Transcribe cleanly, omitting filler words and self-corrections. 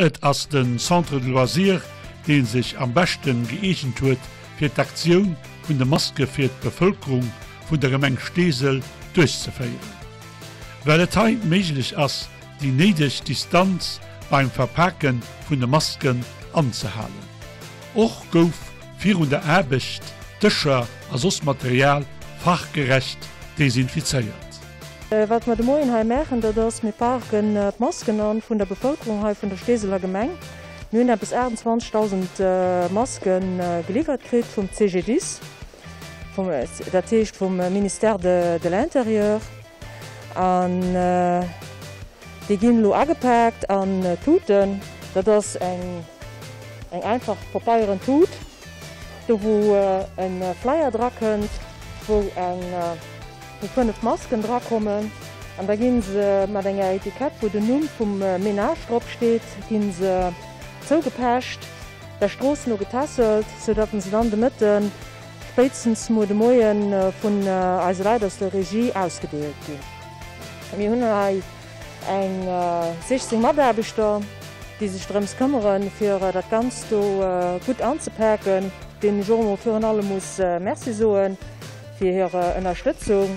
Et ass de Centre de Loisirs, dee sech am beschten gëeegent huet, fir d'Aktioun vun de Maske fir d'Bevëlkerung vun der Gemeng Steesel duerchzeféieren. Well et hei méiglech ass, déi néideg Distanz beim Verpake vun de Masken anzehalen. Och gouf virun der Aarbecht Dëscher a soss Material fachgerecht desinfizéiert. Wat mer de Moien hei maachen, dat ass, mir parken d'Masken an vun der Bevëlkerung hei vun der Steeseler Gemeng. Mir hunn eppes 28.000 Maske geliwwert kritt vum CGDIS, vum, dat heescht vum Ministère de de l'Intérieur. An déi ginn elo agepaakt an Tuten. Dat ass eng eng einfach papeieren Tut, do wou e Flyer drakënnt, wou eng, wou 5 Masken drakommen an da gi se mat enger Etikett, wou den Numm vum Menage drop steet, gi se zougepecht, der Strooss no getässelt, sou datt se dann de Mëtten, spéitstens muer de Moien, vun eise Leit aus der Regie ausgedeelt ginn. Mir hunn hei eng 16 Mataarbechter, déi sech drëms këmmeren, fir dat Ganzt do gutt anzepaken, deenen ech och emol virun allem muss Merci soen. Fir hir Ënnerstëtzung.